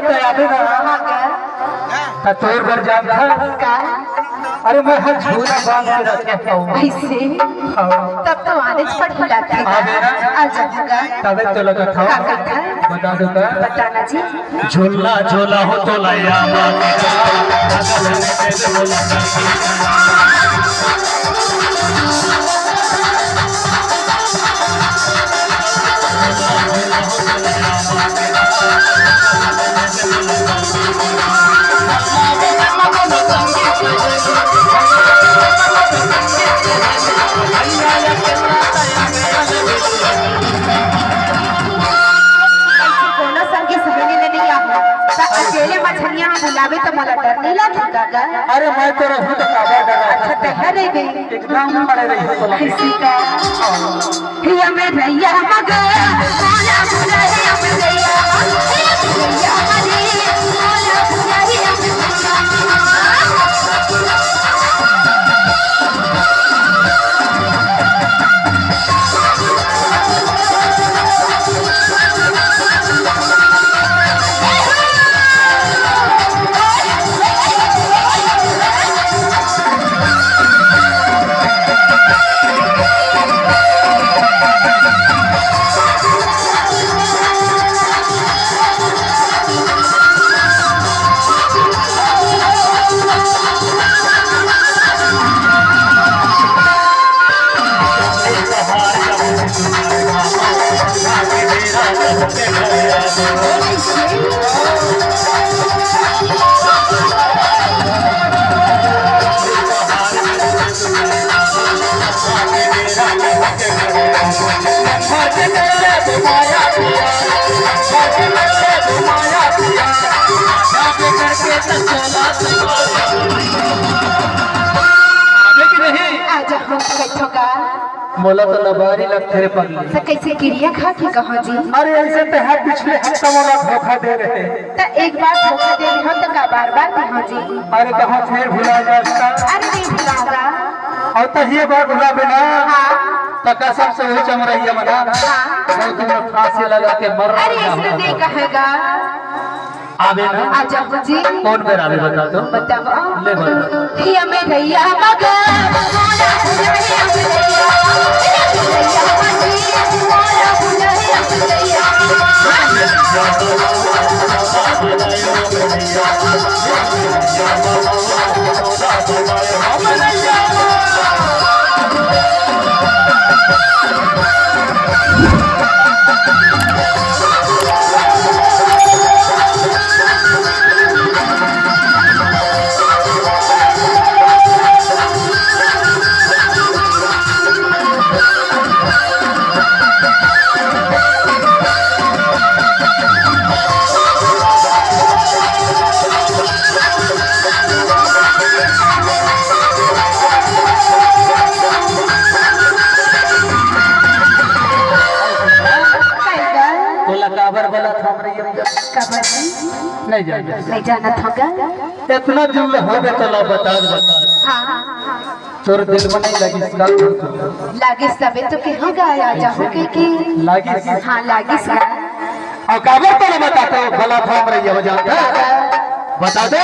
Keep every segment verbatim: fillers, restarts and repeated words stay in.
तैयारी रहा। हाँ, का? त तोर बर जानथस? का? अरे, मैं हर झोला बांध के रखे हूँ। ऐसे? हाँ। तब तो आनेच पड़ही लागथे। आबे ना। आ जाऊंगा। तबे तो लगत हूँ। का कहत हस? बता दो का? बताना जी। झोला, झोला हो तो लाया। कोनो संगी सहेली ले नइ आहो, त अकेले मछरिया में बुलाबे त मोला डर नइ लगही का गा? अरे, मैं तो रहूं त काबर डर? अच्छा, तैं रहिबे। एकदम बड़े रहिबे तो लगे। किसी का? या में रहिया मगर, मोला बुलाए या में रहिया, या में रहिया मगर, मोला बुलाए या में रहिया। आबे कि नहीं? आजा, हम बैठो का। मोला तो लबारी लगथे रे पगली। त कइसे किरिया खा के कहो जी? अरे, अइसे तैं हर पिछले हफ्ता मोला धोखा दे रहे। त एक बार धोखा दे रहे हो त का बार-बार कहो जी? अरे, कहो फेर भुला जास का? अरे, नइ भुलाहूं गा। अउ त ये बार भुलाबे ना? हाँ। त कसम से वही चमरइया मन ला। हाँ। मैं तुम्हें फांसी लगा के मर अरे, जाऊंगा। अइसे नइ कहे गा। आबे ना? आ जाओ जी। कोन बेर आबे बता तो? बताओ। ले बता। या में रहिया मगर, मोला बुलाए या में रहिया। या में रहिया मगर, मोला बुलाए या में रहिया। तोला काबर बोलत हंव रे? काबर जी? नइ जान। नइ जानत हंव गा। एतना जुल्म होगे तोला बता, बता। हाँ। तोर दिल में नइ लगिस का? लगिस तभे तो कहेंव गा, आ जाहूं कहिके। लगिस? हाँ, लगिस गा। अउ काबर तोला बता तो भला फाम रही हो जाता। बता दो।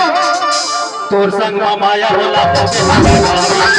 तोर संग मा माया होला तो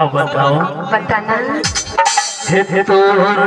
अब बताओ। बताना। हे तोर